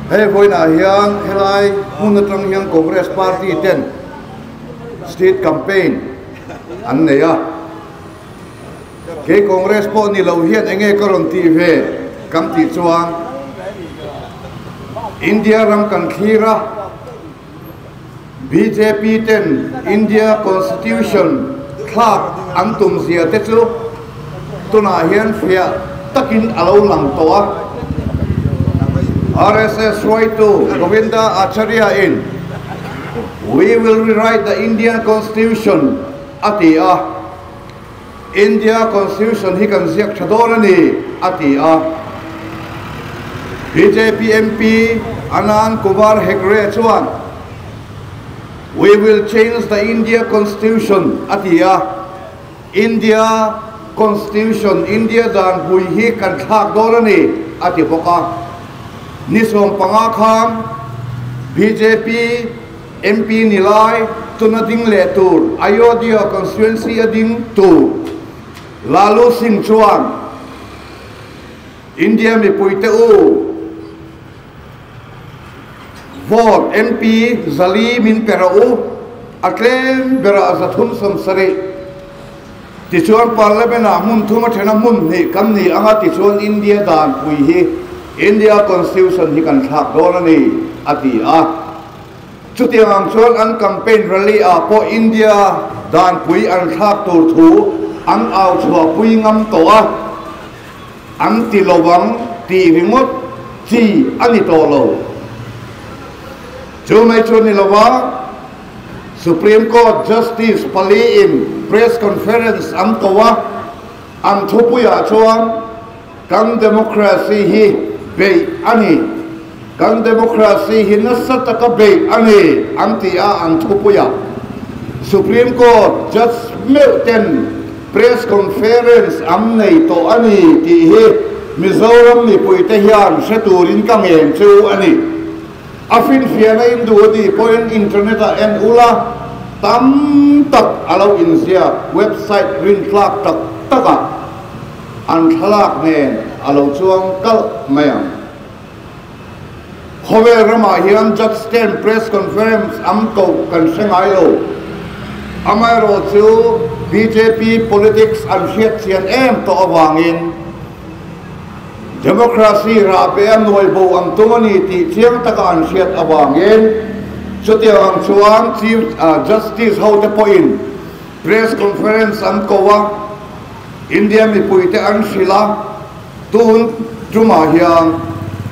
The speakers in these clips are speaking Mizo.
Hei vawiinah hian helai hmun atang hian Congress party ten street campaign an nei a. Kei Congress pawh ni lo hian enge ka rawn tih ve kan tih chuan India ram kan thlir a, Bjp ten India Constitution thlak an tum zia te chu tunah hian fiah takin a lo lang tawh a. RSS hruaitu Govinda Acharya in We will rewrite the Indian Constitution a ti a, India Constitution hi kan ziak tha dawn a ni, a ti a. Bjp MP Anand Kumar Hegre chuan, We will change the India Constitution, a ti a. India Constitution, India dan pui hi kan thlak dawn a ni, a ti bawk a. Ni 15 khan bjp MP ni lai chuna ding leh tur Ayodhya constituency a ding tur Lalu Singh chuan India mipuite u vote MP 400 min pe rawh u, a tlem berah 370. Tichuan Parliament ah hmun thum a then a hmun hnih kan ni anga tichuan India dan pui hi India Constitution hi kan thlak dawn a ni a ti a. Chutiang ang chuan an campaign rally ah pawh India dan pui an thlak tur thu an au chhuah pui ngam tawh a, an ti lo ang tih ringawt chi a ni tawh lo. Chu mai chu a ni lo a. Supreme Court Justice pali in press conference an ko a, an thupuiah chuan kan democracy hi beih a ni, kan democracy hi nasa taka beih a ni an ti a, an thupuiah Supreme Court Judge meuh ten press conference an nei tawh a ni tih hi Mizoram mipuite hian hre turin ka ngen chu a ni. A finfiahna in duh a tih pawhin internet ah en ula tam tak a lo inziak website rintlak tak tak ah an thlalak nen a lo chuang kalh mai ang. Khawvel ramah hian Judge ten press conference an koh kan hre ngai lo. Amaherawh chu bjp politics an hriat chian em tawh avangin, Democracy rah pe a nuai bo ang tum a ni tih chiang taka an hriat avangin chutiang ang chuan Chief Justice hote pawhin press conference an ko a, India mipuite an hrilh a, tun tumah hian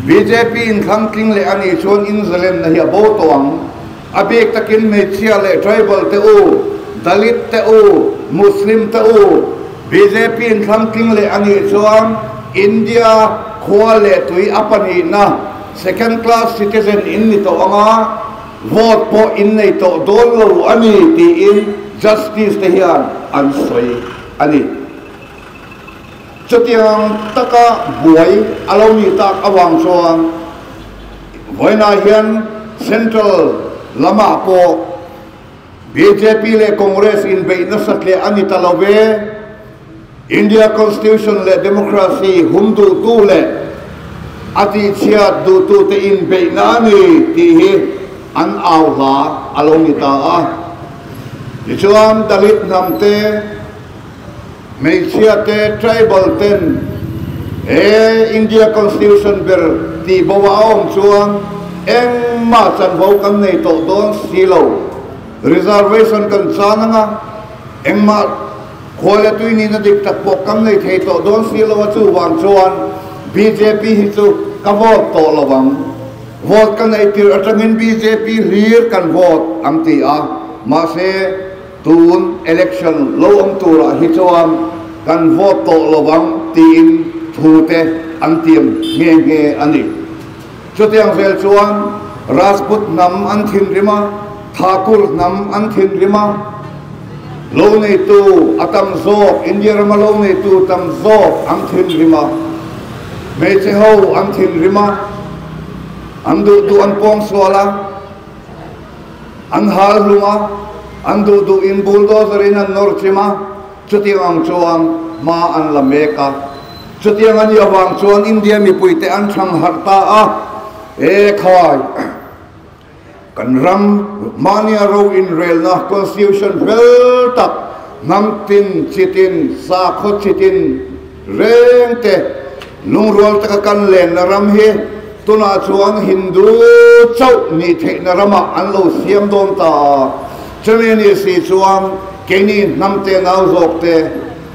bjp inthlang tling leh a nih chuan inzalenna hi a bo tawh ang. A bik takin hmeichhia leh tribal te u, Dalit te u, Muslim te u, bjp inthlang tling leh a nih chuan India khua leh tui a pahnihna second class citizen in ni tawh ang a, vote pawh in nei tawh dawn lo a ni tiin justice te hian an sawi a ni. Chutiang taka buai a lo nih tak avang chuan vawiinah hian Central lamah pawh bjp leh Congress inbeih nasa tleh a ni ta lo ve. India Constitution leh Democracy hum duhtu leh a tihchhiat duhtute inbeihna a ni tih hi an au hla a lo ni ta a. Tichuan Dalit hnam te, Hmeichhia te, tribal ten he India Constitution ber tih bo a awm chuan engmah chanvo kan nei tawh dawn si lo. Reservation kan chan anga engmah khuai leh tui nihna dik tak pawh kan nei thei tawh dawn si lo a, chuvang chuan bjp hi chu ka vote tawh lo ang. Vote ka neih tirh atangin bjp hlir kan vote an ti a, mahse, Tun election lo awm turah hi chuan kan vote tawh lo ang tiin thu te an tiam nghe nghe a ni. Chutiang zel chuan Rajput hnam an thinrim a, Thakur hnam an thinrim a, lo neitu a tam zawk, India rama lo neitu tam zawk an thinrim a, hmeichhe ho an thinrim a, an duh duh an pawngsual a, An hal hlum a, an duh duh in bulldozer in an nawr chim a, chutiang ang chuan hma an la mek a. Chutiang a nih avang chuan India mipuite an thang harh ta a. E khai! Kan ram mahnia ro inrelna Constitution fel tak, hnam tin, chi tin, sakhaw chi tin reng te lungrual taka kan lenna ram hi tunah chuan Hindu chauh nih theihna ramah an lo siam dawn ta a. Chumi anih si chuan keini hnam te nau zawk te,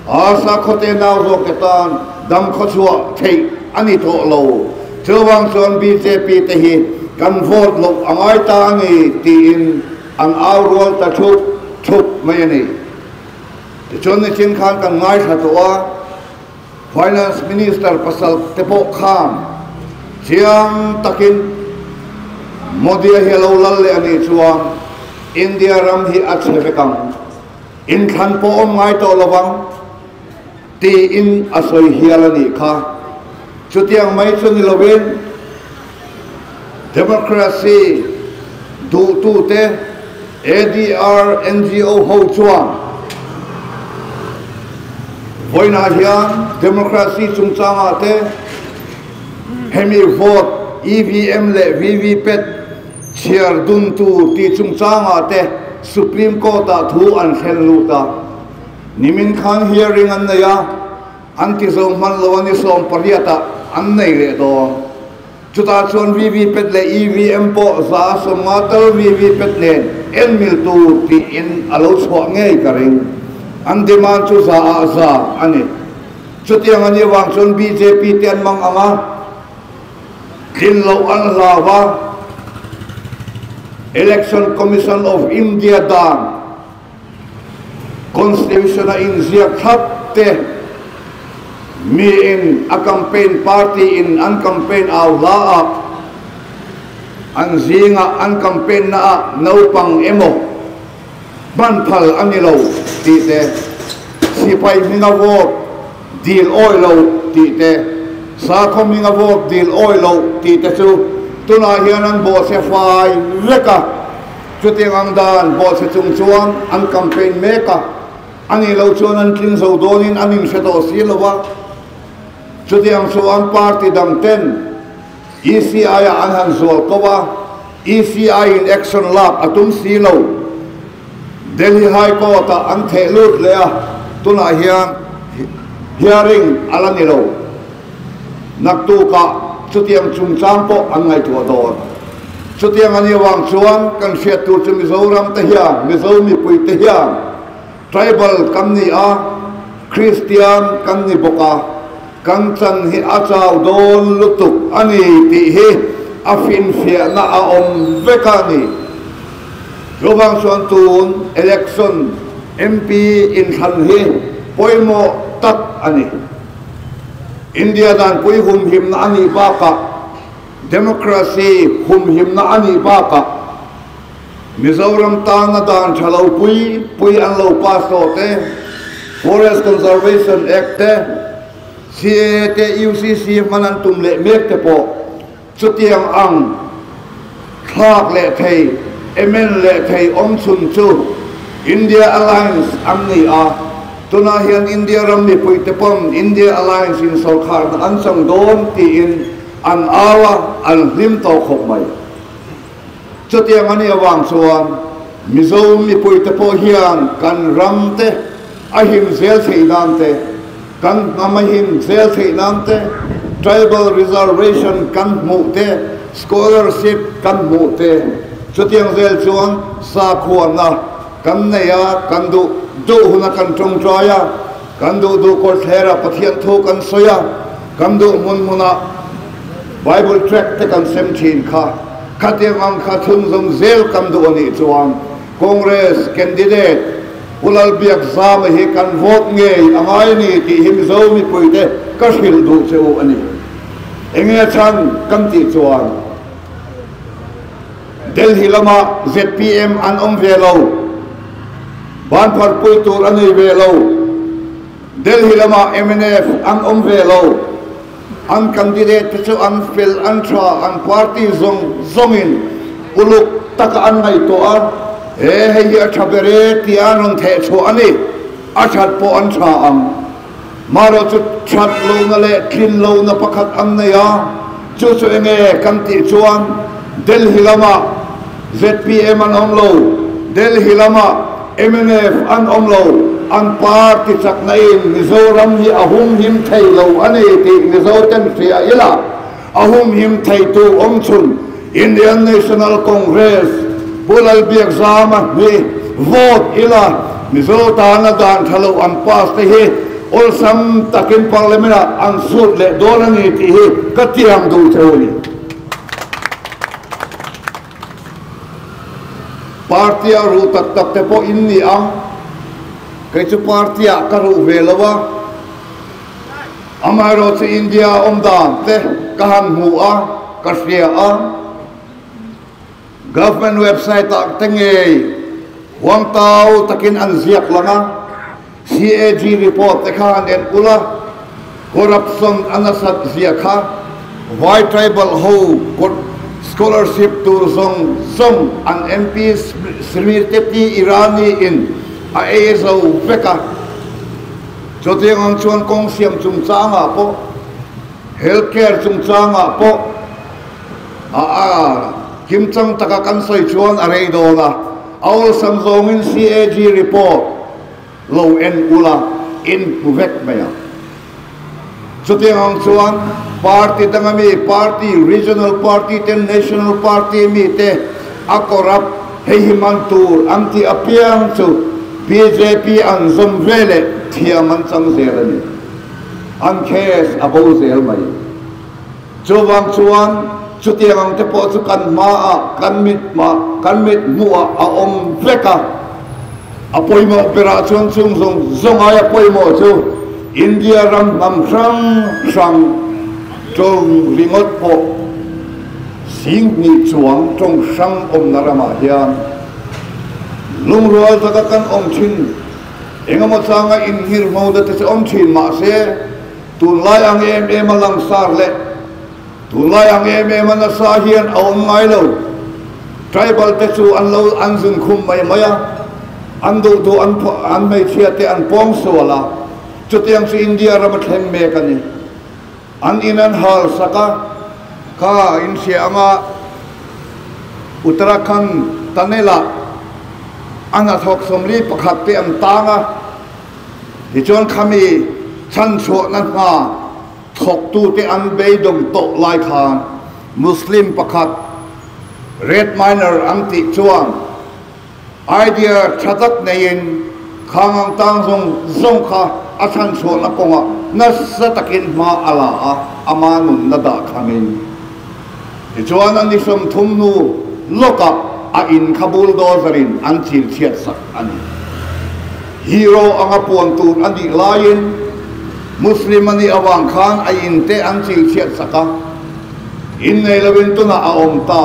a sakhaw te nau zawk te tan dam khawchhuah theih a ni tawh lo. Chuvang chuan bjp te hi kan vote loh a ngai ta a ni tiin an au rual ta thup thup mai a ni. Tichuan nichin khan kan ngaithla tawh a, Finance Minister pasal te pawh khan chiang takin Modi-a hi a lo lal leh a nih chuan India ram hi a chhe vek ang. Inthlan pawh awm ngai tawh lovang tiin a sawi hial a nih kha. Chutiang mai chu ni lovin Democracy duhtute ADR NGO ho chuan vawiinah hian Democracy chungchangah te hemi vote EVM leh VVPAT Chhiar dun tur tih chungchangah te Supreme Court-ah thu an thlen lut a. Nimin khan hearing an nei a, an ti zo hman lo a ni 18-ah an nei leh dawn. Chutah chuan VVPAT leh EVM pawh 150 tal VVPAT nen en mil tur tiin a lo chhuah ngei ka ring. An demand chu za ah za a ni. Chutiang a nih avang chuan bjp te an mang ang a. Tlin loh an hlau a, Election Commission of India dan Constitution a inziak thlap te miin a campaign party in an campaign au hla ah an zingah an campaign na ah naupang emaw hman phal a ni lo tih te, sipai hminga vote dil awi lo tih te, sakhaw hminga vote dil awi lo tih te chu tunah hian an bawhchhe fai vek a, chutiang ang dan bawhchhe chung chuan an campaign mek a, a nih loh chuan an tling zo dawnin an inhre tawh si lo a, chutiang chuan party dang ten ECI-ah an han zual ko a, ECI-in action lak a tum si lo. Delhi High Court-ah an theh lut leh a, tunah hian hearing a la ni lo. Naktukah chutiang chungchang pawh an ngaihtuah dawn. Chutiang a nih avang chuan kan hriat tur chu Mizoram te hian, Mizo mipui te hian Tribal kan ni a, Kristian kan ni bawk a, kan chan hi a chau dawn lutuk a ni tih hi a finfiahna a awm vek a ni. Chuvang chuan tun election MP inthlan hi pawimawh tak a ni. India danpui humhimna a nih bakah democracy humhimna a nih bakah Mizoram tana dan tha lo pui pui an lo pass tawh te, Forest Conservation Act te, CAA te UCC hman an tum leh mek te pawh chutiang ang thlak leh thei, amend leh thei awmchhun chu India Alliance an ni a. Tunah hian India ram mipui te pawn India Alliance in sawrkharna an chang dawn tiin an au a, an hlim tawh khawp mai. Chutiang a nih avang chuan Mizo mipuite pawh hian kan ram te a him zel theih nan te, kan hnam a him zel theih nan te, tribal reservation kan hmuh te, scholarship kan hmuh te, chutiang zel chuan sakhuana kan nei a, kan duh duh huna kan tawngtai a, kan duh duh kawrthler a Pathian thu kan sawi a, kan duh hmun hmunah Bible tract te kan sem thin kha. Khatiang ang kha chhunzawm zel kan duh a nih chuan Congress candidate Pu Lalbiakzama hi kan vote ngei a ngai a ni tih hi Mizo mipuite ka hrilh duh che u a ni. Enge chhan kan tih chuan Delhi lamah zpm an awm ve lo, banpharpui tur a nei ve lo, Delhi lamah mnf an awm ve lo. An candidate te chu an fel, an tha, an party zawng zawngin uluk taka an ngaihtuah a, he hei hi a tha ber e tia an rawn theh chhuah a ni. A that pawh an tha ang. Marawh chu that lohna leh tlin lohna pakhat an nei a, Chu chu enge kan tih chuan Delhi lamah zpm an awm lo, Delhi lamah mnf an awm lo, an party chakna in Mizoram hi a humhim thei lo a ni tih Mizo ten hria ila, a humhim theitu awmchhun Indian National Congress Pu Lalbiakzama hi vote ila Mizo tana dan tha lo an pass te hi awlsam takin Parliament ah an sut leh dawn a ni tih hi ka tiang duh theu a ni. Party a ruh tak tak te pawh in ni ang, kei chu party ah ka ruh ve lo a. Amaherawhchu India awm dan te ka han hmu a, ka hria a. Government website ah te ngei huang tau takin an ziak lang a, CAG report te kha han en ul a, corruption a nasat zia kha Vai tribal ho scholarship tur zawng zawng an MP Smriti Irani in a ei zo vek a. Chutiang ang chuan kawng siam chungchangah pawh, health care chungchangah pawh a a kimchang taka kan sawi chuan a rei dawn a, a awlsam zawngin CAG report lo en ula in hmu vek mai ang. Chutiang ang chuan party danga mi, party, regional party te, national party mi te a corrupt hei hi man tur an tih apiang chu bjp an zawm ve leh thiam an chang zel a ni. An case a bo zel mai. Chuvang chuan chutiang ang te pawh chu kan hmaah, kan mit hmah, kan mit hmuhah a awm vek a. A pawimawh berah chuan chung zawng zawng aia pawimawh chu India ram hnam hrang hrang tawng ringawt pawh Singhnih chuang tawng hrang awmna ramah hian lungrual taka kan awm thin. Engemaw changa inhirhmo te chu awm thin mahse tunlai ang em em a langsar leh Tunlai ang em em a nasa hian a awm ngai lo. Tribal te chu an lo an zun khum mai mai a, an duh duh an an hmeichhia te an pawng sual a, chutiang chu India ram a thleng mek a ni. An in an hal sak a, kha in hria anga Uttarakhand tunnel ah a hnathawk 41 te an tang a, tichuan khami chhanchhuahna hna Thawktute an beidawng tawh lai khan Muslim pakhat Red Miner an tih chuan idea tha tak neiin khang ang tang zawng zawng kha a chhanchhuahna kawngah nasa takin hma a la a, ama nunna dah khamin. Tichuan a ni 30 hnu lawkah a in kha bulldozer in an chil chhiat sak a ni. Hero anga puan tur a nih laiin Muslim a nih avang khan a in te an chil chhiat sak a, in nei loin tunah a awm ta.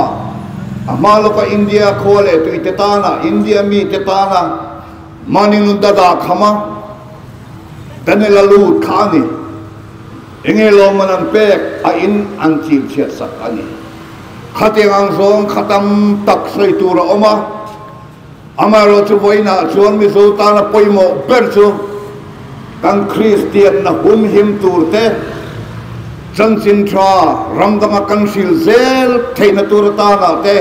A hma lawka India khua leh tui te tana, India mi te tana mahni nun dada khama Daniel a lut kha a ni. Enge lawmman an pek a in an chil chhiat sak a ni. Khatiang ang zawng kha tam tak sawi tur a awm a, amaherawh chu vawiinah chuan Mizo tana pawimawh ber chu kan Kristianna humhim tur te, chanchin tha ram danga kan hril zel theihna tur atana te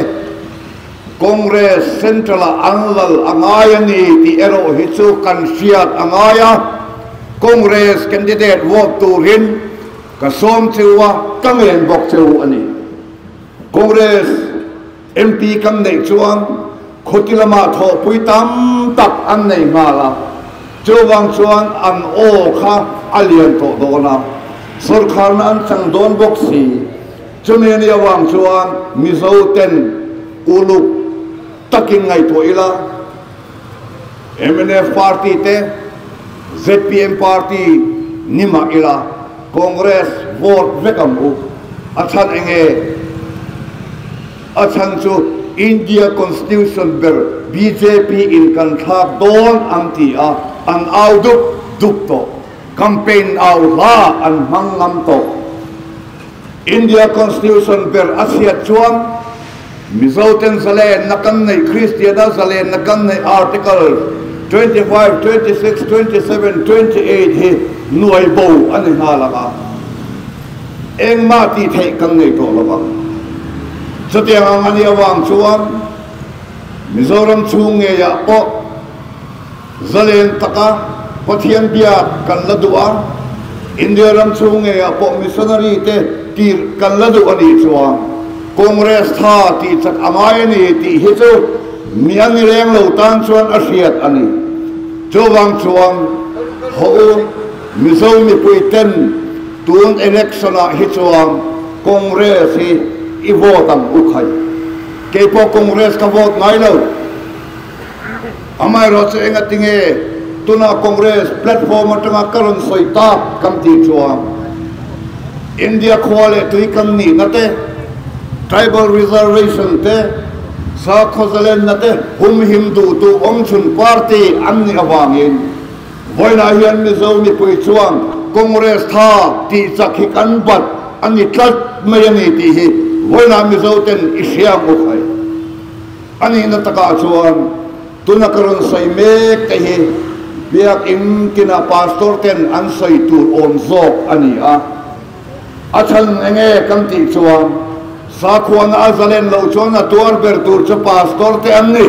Congress Central ah an lal a ngai a ni tih erawh hi chu kan hriat a ngai a, Congress candidate vote turin ka sawm cheu a, ka ngen bawk cheu a ni. Congress MP kan neih chuan khawti lamah thawhpui tam tak an nei nghal a, chuvang chuan an aw kha a lian tawh dawn a, sawrkharna an chang dawn bawk si. Chumi ani avang chuan Mizo ten uluk takin ngaihtuah ila, mnf party te, zpm party ni mah ila Congress vote vek ang u. A chhan enge? A chhan chu India Constitution ber bjp in kan thlak dawn an ti a, an au dup dup tawh. Campaign au hla an hmang ngam tawh. India Constitution ber a chhiat chuan Mizo ten zalenna kan neih Kristiana zalenna kan neih Article 25, 26, 27, 28 hi nuai bo a ni nghal ang a. Engmah tih theih kan nei tawh lo ang. Chutiang ang a nih avang chuan Mizoram chhung ngeiah pawh zalen taka Pathian biak kan la duh a, India ram chhung ngeiah pawh missionary te tirh kan la duh a nih chuan Congress tha tih chak a ngai a ni tih hi chu mi a ni reng lo tan chuan a hriat a ni. Chuvang chuan haw u Mizo mipui ten tun election ah hi chuan Congress hi i vote ang u khai. Kei pawh Congress ka vote ngai lo. Amaherawh chu engatinge tuna Congress platform atanga ka rawn sawi tak kan tih chuan India khua leh tui kan nihna te, tribal reservation te, sakhaw zalenna te humhim duhtu awmchhun party an nih avangin Vawiinah hian Mizo mipui chuan Congress tha tih chak hi kan bat a ni tlat mai a ni tih hi vawiinah Mizo ten i hria ang u khai. A nihna takah chuan tuna ka rawn sawi mek te hi Biakinn tinah Pastor ten an sawi tur awm zawk a ni a. A chhan enge kan tih chuan sakhuana a zalen loh chuan a tuar ber tur chu pastor te an ni.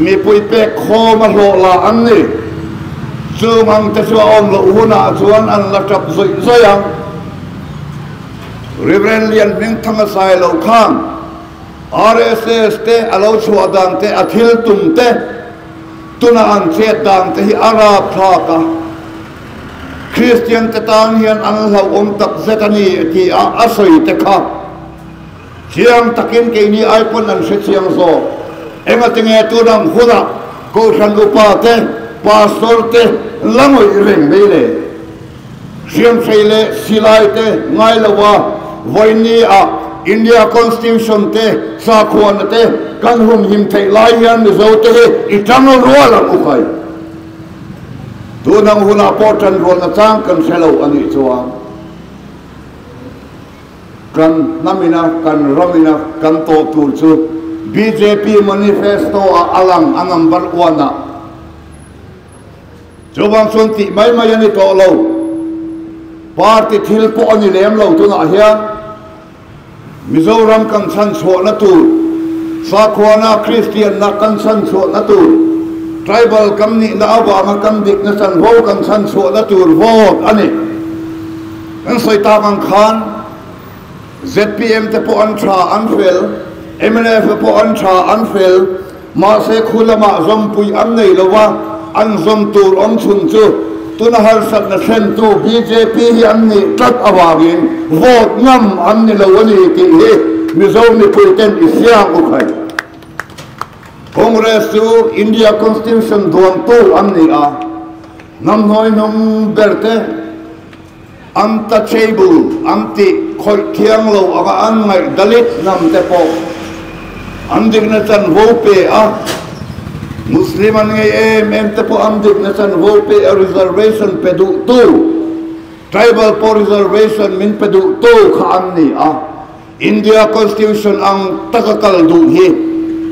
Mipui pek khawm a hlawh la an ni. Chung ang te chu a awm loh hunah chuan an la tap zawih zawih ang. Reverend Lian Hmingthanga Sailo khan RSS te a lo chhuah dan te a thil tum te tuna an chet dan te hi a rapthlak a. Kristian te tan hian an hlauhawm tak zet a ni tih a a sawi te kha chiang takin keini ai pawn an hre chiang zawk. Engatinge tunang hunah Kohhran upa te, Pastor te la ngawih reng mai le? Hriamhrei leh silai te ngai lo a, vawiini ah India Constitution te, sakhuana te kan humhim theih lai hian Mizo te hi i tang rual ang u khai. Tunang hunah pawh ṭanrualna chang kan hre lo a nih chuan kan hnamina kan ramina kan tawh tur chu bjp manifesto ah a lang a number one ah chuvang chuan tih mai mai a ni tawh lo. Party thil pawh a ni lem lo tunah hian. Mizoram kan chhanchhuahna tur, sakhuana Kristianna kan chhanchhuahna tur, tribal kan nihna avanga kan dikna chanvo kan chhanchhuahna tur vote a ni. Kan sawi tak ang khan zpm te pawh an tha an fel, mnf te pawh an tha an fel, Mahse khu lamah zawmpui an nei lo a, an zawm tur awm chhun chu tuna harsatna thlentu bjp hi an nih tlat avangin vote ngam an ni lo a ni tih hi Mizo mipui ten i siang u khai. Congress chu India Constitution duantu an ni a, hnam hnuaihnung ber te Untouchable an tih khawih thiang lo anga an ngaih Dalit hnam te pawh an dikna chanvo pe a, Muslim an ngei em em te pawh an dikna chanvo pe a reservation pe duhtu, tribal pawh reservation min pe duhtu kha an ni a, India Constitution ang taka kal duh hi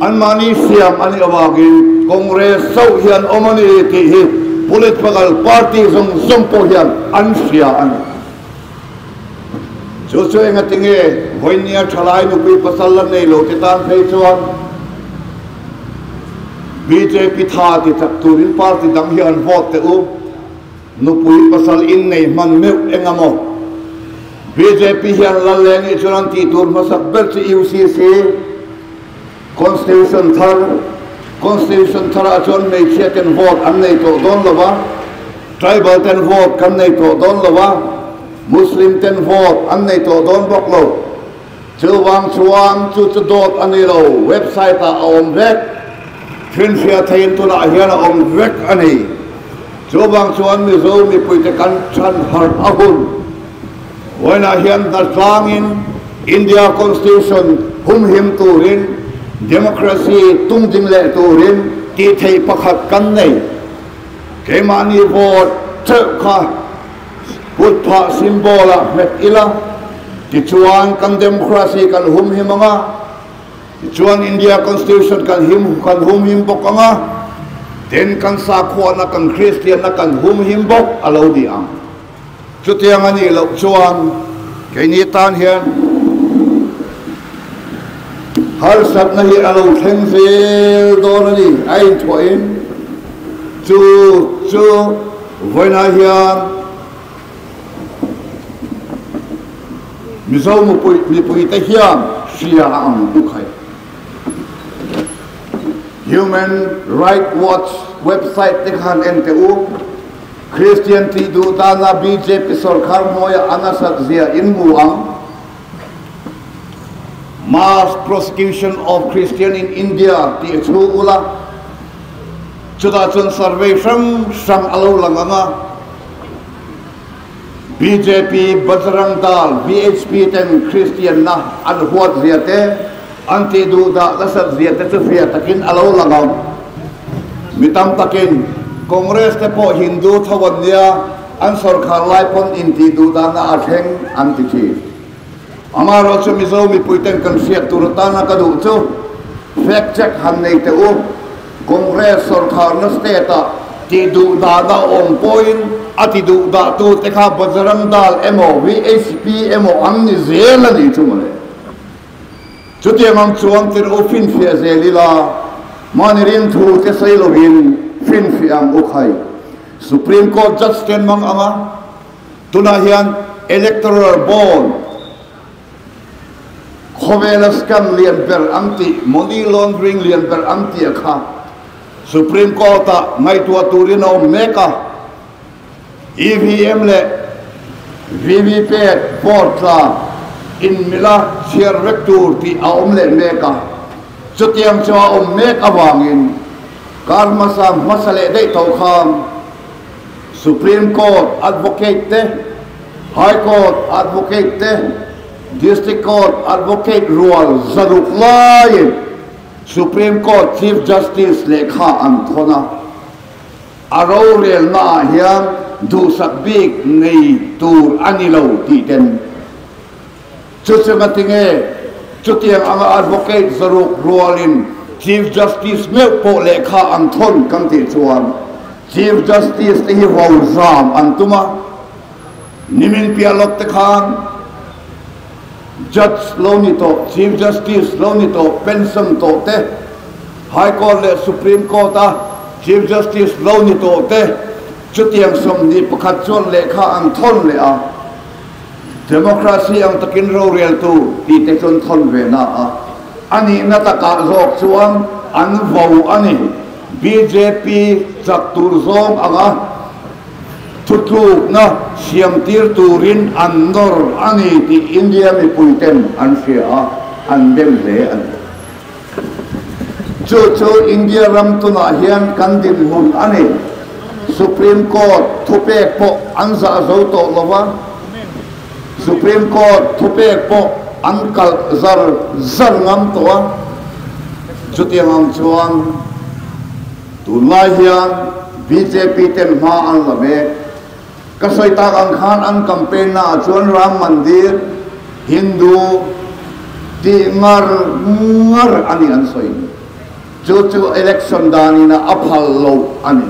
anmahni siam a nih avangin Congress chauh hian awm a ni tih hi political party zawng zawng pawh hian an hria a ni. Chu chu engatinge vawinia thalai nupui pasal la nei lo te tan phei chuan bjp tha ti chak turin party dang hi an vote teh u. Nupui pasal in nei hman meuh eng a maw? Bjp hian lal leh nih chuan an tih tur hmasak ber chu UCC, Constitution thar, Constitution tharah chuan hmeichhia ten vote an nei tawh dawn lo va, tribal ten vote kan nei tawh dawn lo va, Muslim ten vote an nei tawh dawn bawk lo. Chuvang chuan chu chu dawt a ni lo, website ah a awm vek. Hrinhria theiin tunah hian a awm vek a ni. Chuvang chuan Mizo mipuite kan chhan harh a hun. Vawiinah hian hnatlangin India Constitution humhim turin, democracy tungding leh turin tih theih pakhat kan nei. Keimahni vote theuh kha kutphah symbol ah hmet ila, tichuan kan democracy kan humhim ang a, Tichuan India Constitution kan him kan humhim bawk ang a, tin kan sakhuana kan Kristianna kan humhim bawk a lo ni ang. Chutiang a nih loh chuan Keini tan hian harsatna hi a lo thleng zel dawn a ni, a inthuahin chu chu vawiinah hian Mizo mipuite hian hria a ang uk hai. Human Right Watch website te khan en teh u. Kristian tih duh dana bjp sorkar hnuaia a nasat zia in hmu ang. Mass Prosecution of Christian in India tih a chhu ula, chutah chuan survey hrang hrang a lo lang ang a. Bjp, Bajrang Dal, VHP ten Kristianna an huat zia te, an tih duh dah nasat zia te chu fiah takin a lo lang ang. Mi tam takin Congress te pawh Hindu tho an nia, an sorkar lai pawn intih duh dahna a thleng an ti thin. Amaherawhchu chu Mizo mipui ten kan hriat tur atana ka duh chu fact check han nei teh u. Congress sorkarna state-ah tih duh dahna awm pawhin a ti duh dahtute kha Bajrang Dal emaw VHP emaw an ni zel a nih chu mawle. Chutiang ang chuan tirh u finfiah zel ila, mahni rin thu te sawi lovin finfiah ang u khai. Supreme Court judge ten mang anga tunah hian Electoral Bond, Khawvela scam lian ber an tih, money laundering lian ber an tih a kha Supreme Court ah ngaihtuah turin a awm mek a. EVM leh VVPAT vote tla inmila chhiar vek tur tih a awm leh mek a. Chutiang chu a awm mek avangin kar hmasa hmasa leh daih tawh khan Supreme Court advocate te, High Court advocate te, District Court advocate rual zaruk laiin Supreme Court Chief Justice lehkha an thawn a. A rorelnaah hian duhsak bik nei tur a ni lo tih ten chu chu ngatinge chutiang anga advocate zaruk rualin Chief Justice meuh pawh lehkha an thawn kan tih chuan Chief Justice te hi ro zam an tum a. Nimin piah lawk te khan Judge lo ni tawh, Chief Justice lo ni tawh, pension tawh te, High Court leh Supreme Court a Chief Justice lo ni tawh te chutiang 21 chuan lehkha an thawn leh a. Democracy ang takin roreltu tih te chuan thawn ve na a. A nihna takah zawk chuan an vo a ni. Bjp chak tur zawng anga Thutlukna siamtir turin an nawr a ni tih India mipuiten an hria a, an dem hle a ni. Chu chu India ram tunah hian kan dinhmun a ni. Supreme Court thupek pawh an zah zo tawh lo va, Supreme Court thupek pawh an kalh zar zar ngam tawh a, chutiang ang chuan, Tunlai hian bjp ten hma an la mek. Ka sawi tak ang khan an campaign na ah chuan Ram Mandir, Hindu tih ngar ngar a ni an sawi ni. Chu chu election danin a phal lo a ni.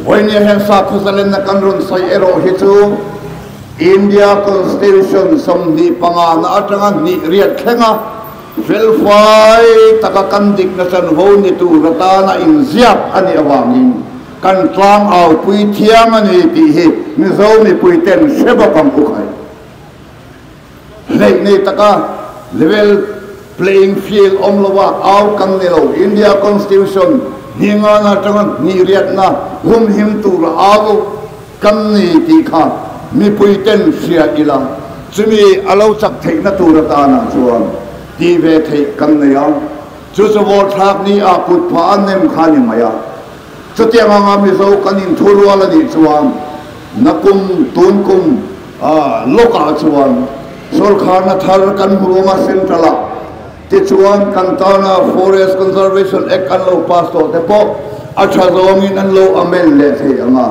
Vawinia hian sakhaw zalenna kan rawn sawi erawh hi chu India Constitution 25 na atanga hnih riat thlenga Felfai taka kan dikna chanvo ni tur atana inziak a nih avangin kan tlang aupui thiang a ni tih hi Mizo mipuiten hre bawk ang u khai. Hleih nei taka level playing field awm lova au kan ni lo. India Constitution hningan atanga hnih riatna humhim tura au kan ni tih kha mipuiten hria ila, chumi a lo chak theihna tur atana chuan tih ve theih kan nei a, chu chu vawrthlak ni ah kut phah an nem kha ni mai a. Chutiang anga Mizo kan inthu rual a nih chuan nakum tun kum lawkah chuan sorkharna thar kan hmu anga central ah tichuan kan tana Forest Conservation Act an lo pass tawh te pawh a tha zawngin an lo amend leh thei ang a,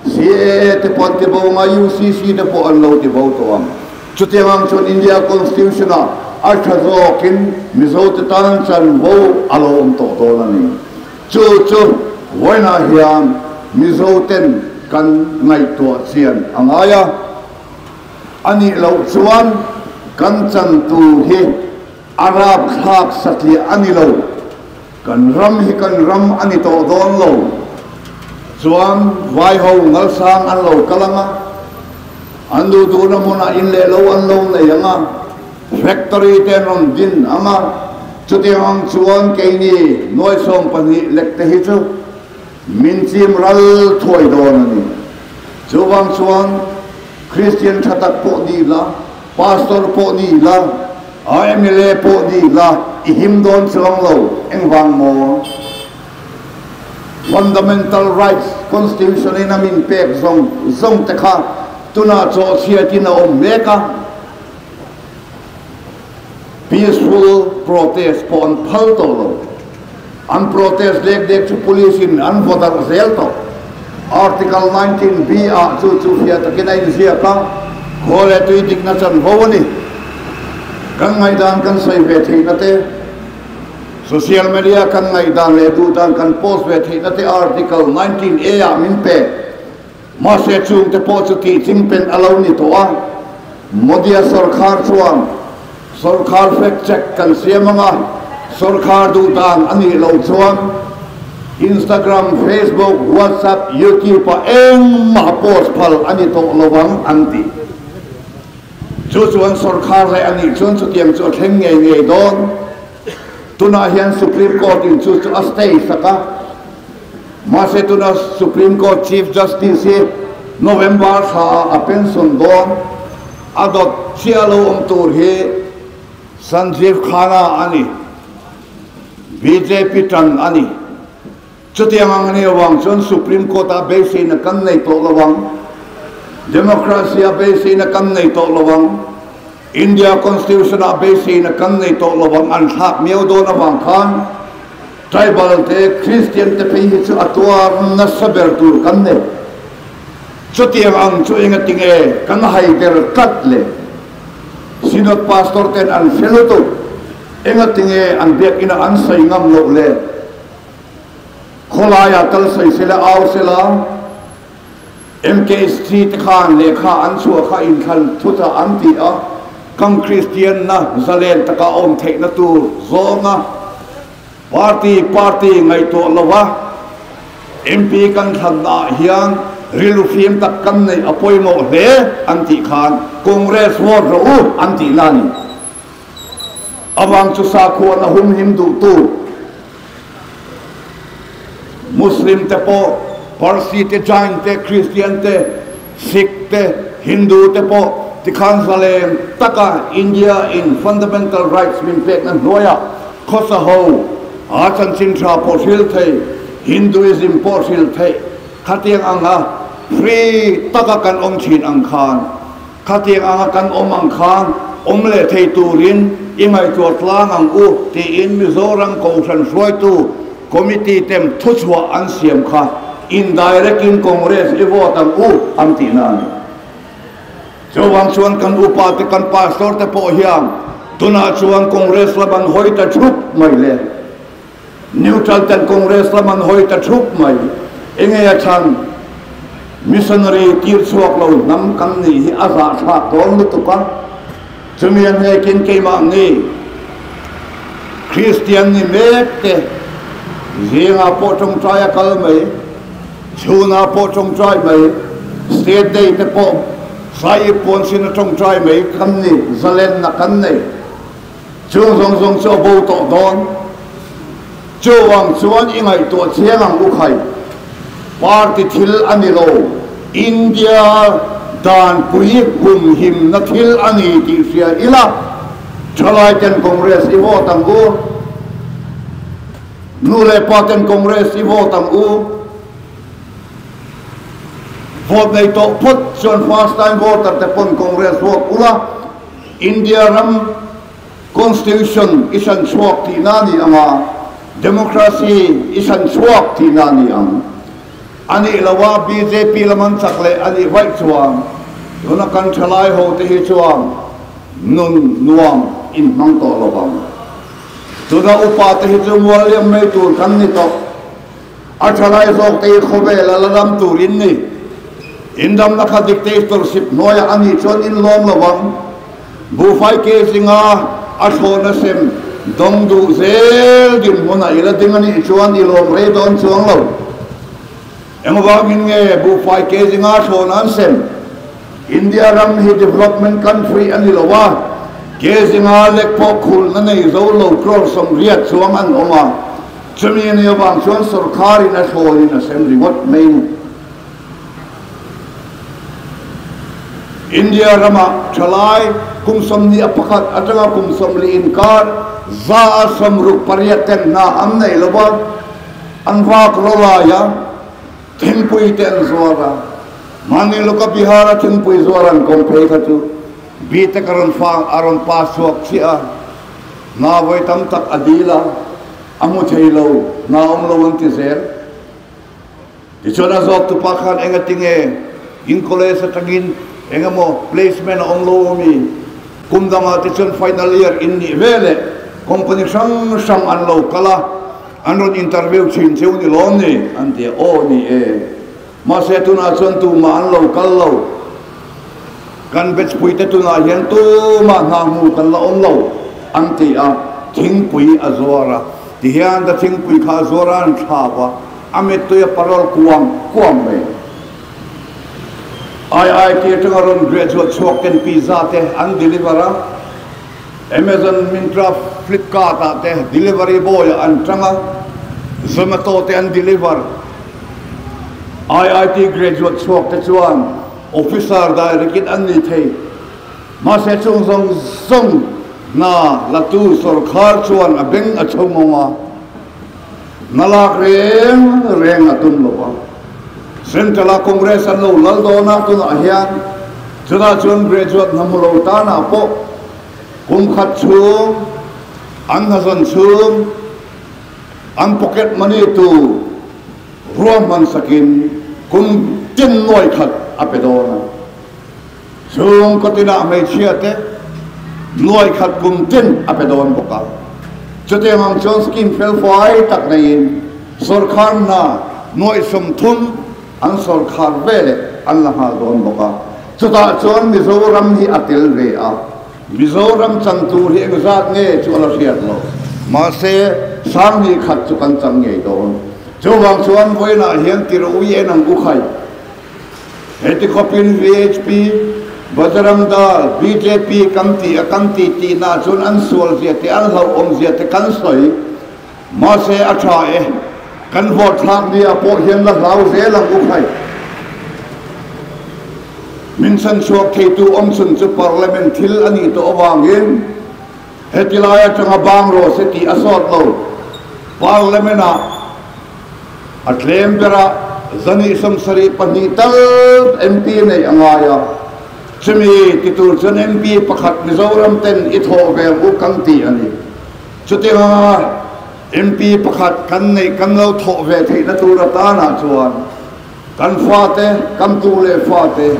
CAA te pawh an ti bo ang a, UCC te pawh an lo ti bo tawh ang. Chutiang ang chuan India Constitution ah a tha zawkin Mizo te tan chanvo a lo awm tawh dawn a ni. Chu chu vawiinah hian Mizo ten kan ngaihtuah chian a ngai a. A nih loh chuan kan chan tur hi a rapthlak satliah a ni lo. Kan ram hi kan ram a ni tawh dawn lo. Chuan vaiho ngalsang an lo kal ang a, an duh duhna hmunah in leh lo an lo nei ang a, factory te an rawn din ang a, chutiang ang chuan keini nuai 12 lek te hi chu min chim ral thuai dawn a ni. Chuvang chuan Kristian tha tak pawh ni la, Pastor pawh ni la, mla pawh ni la, i him dawn chuang lo, engvang maw? Fundamental rights Constitution in a min pek zawng zawng te kha tunah chawhchhiatin a awm mek a, peaceful protest pawh an phal tawh lo. An protest dek dek chu police in an vaw darh zel tawh. Article 19 B ah chu chu hria takin a inziak a, khaw leh tui dikna chanvo a ni. Kan ngaihdan kan sawi ve theihna te, social media kan ngaihdan leh duhdan kan post ve theihna te Article 19 A ah min pe. Mahse chungte pawh chu tih chingpen a lo ni tawh a, Modi-a sawrkhar chuan sawrkhar fact check kan siam ang a, sawrkhar duh dan a nih loh chuan Instagram, Facebook, WhatsApp, YouTube-ah engmah post phal a ni tawh lo ang an ti. Chu chuan sawrkhar leh a nih chuan chutiang chu a thleng ngei ngei dawn. Tunah hian Supreme Court-in chu chu a stay sak a. Mahse tuna Supreme Court Chief Justice hi November thla ah a pension dawn, a dawt chiah lo awm tur hi Sanjeev Khanna a ni, bjp tan a ni. Chutiang ang a nih avang chuan Supreme Court ah beiseina kan nei tawh lo ang, Democracy ah beiseina kan nei tawh lo ang, India Constitution ah beiseina kan nei tawh lo ang an thlak miau dawn avang khan Tribal te, Christian te phei hi chu a tuar nasa ber tur kan nei. Chutiang ang chu engati nge kan hai ber tlat le? Synod Pastor ten an hre lutuk, engati nge an biakina an sawi ngam loh le? Khawlaiah tal sawi sela, au sela, MKST te khan lehkha an chhuah kha inthlan thut a an ti a, kan Kristian na zalen taka awm theihna tur zawnga party party ngaihtuah lo a MP kan thlanna ah hian rilru fim tak kan neih a pawimawh hle an tih khan Congress vote rawh u an tihna a ni. Avang chu sakhuana humhim duhtu Muslim te pawh, Parsi te, Jain te, Kristian te, Sikh te, Hindu te pawh tikhan zalen taka India in fundamental rights min pekna hnuaiah khawsa ho a chanchin tha pawh hril thei, Hinduism pawh hril theih khatiang anga free taka kan awm thin ang khan Khatiang anga kan awm ang khan awm leh thei turin i ngaihtuah tlang ang u tiin Mizoram Kohhran hruaitu Committee tem thuchhuah an siam kha indirect in Congress i vote ang u an tihna a ni. Chuvang chuan kan upa te kan pastor te pawh hian tunah chuan Congress lam an hawi ta thup mai le. Neutral ten Congress lam an hawi ta thup mai. Enge a chhan? Missionary tir chhuak lo hnam kan nih hi a zahthlak dawn lutuk a. Chumi a hnekin keimah ni Kristian ni mek te zingah pawh tawngtai a kal mai, chhunah pawh tawngtai mai, State Day te pawh Sahib puan sin a tawngtai mai kan ni, zalenna kan nei. Chung zawng zawng chu a bo tawh dawn. Chuvang chuan i ngaihtuah chiang ang u khai. Party thil a ni lo, India danpui humhimna thil a ni tih hria ila, thalai ten Congress i vote ang u, nu leh pa ten Congress i vote ang u. Vote nei tawh phawt chuan first time voter te pawn Congress vote ula. India ram Constitution i hran chhuak tihna a ni ang a, Democracy i hran chhuak tihna a ni ang. A nih lo a bjp lam an chak leh a nih vaih chuan tuna kan thalai ho te hi chuan nun nuam in hmang tawh lo vang. Tuna upa te hi chu mual liam mai tur kan ni tawh. A thalai zawk te hi khawvel a la ram tur in ni. In damna kha dictatorship hnuaiah a nih chuan in lawm lo ang. Buhfai ke zinga a thlawhna sem dawng duh zel dinhmunah i la ding a nih chuan i lawm rei dawn chuang lo. Engvangin nge buhfai ke zinga thlawhna an sem? India ram hi development country a ni lo a, ke zinga lek pawh khulhna nei zo lo crore 80 chuang an awm a, chumi a nih avang chuan sorkharin a thlawhin a sem ringawt mai a ni. India rama thalai kum 21 atanga kum 40 inkar 168 ten hna an nei lo a, an vak ro lai a, thingpui te an zuar a. Mahni lawka Bihar-a thingpui zuar an kawm phei kha chu BTech a rawn fang a rawn pass chhuak chiah a, hna vawi tam tak a dil a, a hmu thei lo, hna awm lo an ti zel. Tichuan a zawk tupa khan engatinge in college atangin engemaw placement a awm lo ami? Kum dangah tichuan final year in nih ve leh company hrang hrang an lo kal a, an rawn interview thin cheu ni lawm ni? An ti a, aw ni e. Mahse tunah chuan tumah an lo kal lo. Kan batch puite tunah hian tumah hna hmu kan la awm lo an ti a, thingpui a zuar a. Tihian ka thingpui kha a zuar a, an thlap a. A mittui a parol kuang kuang mai. IIT atanga rawn graduate chhuak ten pizza te an deliver a, Amazon, Myntra, Flipkart ah te delivery boy ah an tang a, Zomato te an deliver. IIT graduate chhuak te chuan officer direct in an ni thei. Mahse chung zawng zawng hna latu sorkar chuan a beng a chho ngawng a. Hna lak reng reng a tum lo a, Central a Congress an lo lal dawn a tunah hian chutah chuan graduate hna hmu lo tanah pawh kum khat chhung an hna zawn chhung an pocket money tur ruahman sakin kum tin nuai khat a pe dawn a. Chung kawtinah hmeichhia te nuai khat kum tin a pe dawn bawk a. Chutiang ang chuan scheme fel fai tak neiin sawrkhar hna nuai 30 an sawrkhar ve leh an la nghal dawn bawk a. Chutah chuan Mizoram hi a tel ve a. Mizoram chang tur hi engzat nge chu a la hriat lo. Mahse, sang hnih khat chu kan chang ngei dawn. Chuvang chuan vawiinah hian tirui en ang u khai. Heti khawpin VHP, Bajrang Dal, bjp kan ti a kan ti tihna chuan an sual zia te an hlauhawm zia te kan sawi. Mahse a tha e, kan vote thlak nia pawh hian la hlau zel ang u khai. Min chhan chhuak theitu awm chhun chu Parliament thil a nih tawh avangin heti lai atanga bang rawh se tih a sawt lo. Parliament ah A tlem berah zani 72 tal MP neih a ngai a, chumi ti tur chuan MP pakhat Mizoram ten i thawh ve ang u kan ti a ni. Chutianga MP pakhat kan neih kan lo thawh ve theihna tur atanah chuan kan fate, kan tu leh fate,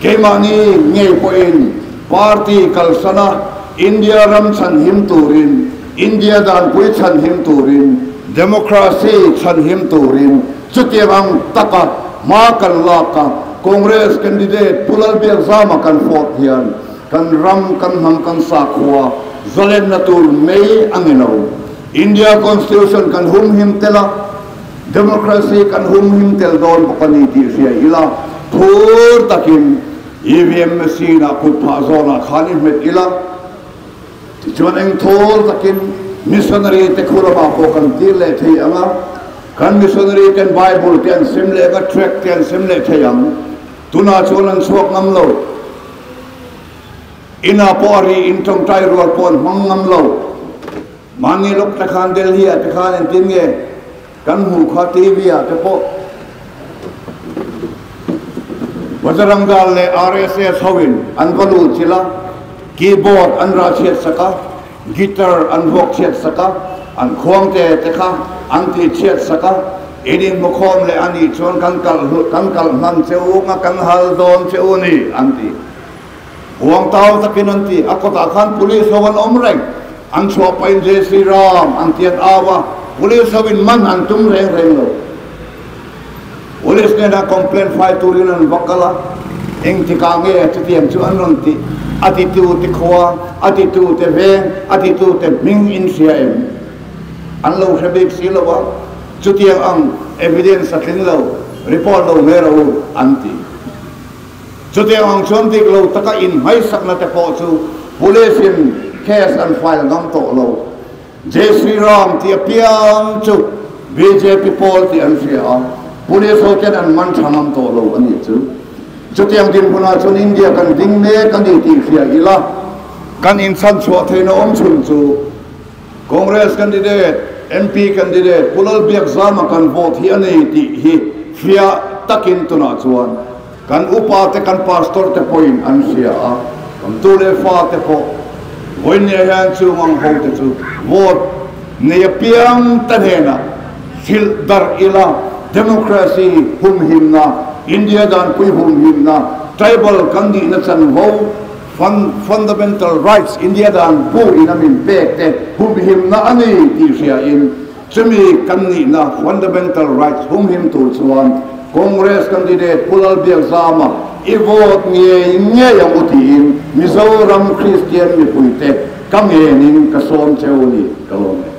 keimahni ngei pawhin party kalsana India ram chhanhim turin, India danpui chhanhim turin, Democracy chhanhim turin chutiang ang taka hma kan lak a, Congress candidate Pu Lalbiakzama kan vote hian kan ram, kan hnam, kan sakhua zalenna tur mai a ni lo. India Constitution kan humhim tel a, Democracy kan humhim tel dawn bawk a ni tih hria ila, phur takin EVM machine ah kut phah zawnah khan i hmet ila, Tichuan eng thawl takin missionary te khu ramah pawh kan tir leh thei ang a, kan missionary ten Bible te an sem leh ang a, tract te an sem leh thei ang. Tunah chuan an chhuak ngam lo. Inah pawh a ri in tawngtai rual pawh an hmang ngam lo. Mahni lawk te khan Delhi ah te khan engtin nge kan hmuh kha TV ah te pawh Bajrang Dal leh RSS ho in an va lut chilh a, keyboard an rah chhiat sak a, guitar an vuak chhiat sak a, an khuang te te kha an tih chhiat sak a, in inhmukhawm leh a nih chuan kan kalh kan kalh hman che u nga kan hal dawn che u ni an ti. Huang tau takin an ti, a kawtah khan police ho an awm reng, an chhuah pahin Jai Sri Ram an ti an au a, police ho in man an tum reng reng lo. Police hnenah complaint file turin an va kal a, engtikah nge chutiang chu an rawn tih? A titute khua, a titute veng, a titute hming in hria em? An lo hre bik si lo a, chutiang ang evidence a tling lo, report lo mai rawh u an ti. Chutiang ang chuan dik lo taka inhmaisakna te pawh chu police in case an file ngam tawh lo. Jai Shri Ram tih apiang chu bjp pawl tih an hria a, police ho ten an man tha ngam tawh lo a nih chu. Chutiang dinhmunah chuan India kan ding mek a ni tih hria ila, kan inchhanchhuah theihna awm chhun chu Congress candidate, MP candidate Pu Lalbiakzama kan vote hi a ni tih hi fiah takin tunah chuan kan upa te kan pastor te pawhin an hria a, kan tu leh fa te pawh vawinia hian chung ang ho te chu vote nei apiang te hnenah hrilh darh ila democracy humhimna, India danpui humhimna, tribal kan nihna chanvo, Fundamental rights India dan bu in a min pek te humhimna a ni tih hria in chumi kan nihna fundamental rights humhim tur chuan Congress candidate Pu Lalbiakzama i vote ngei ngei ang u tiin Mizoram Kristian mipuite ka ngenin ka sawm cheu ni ka lawm e.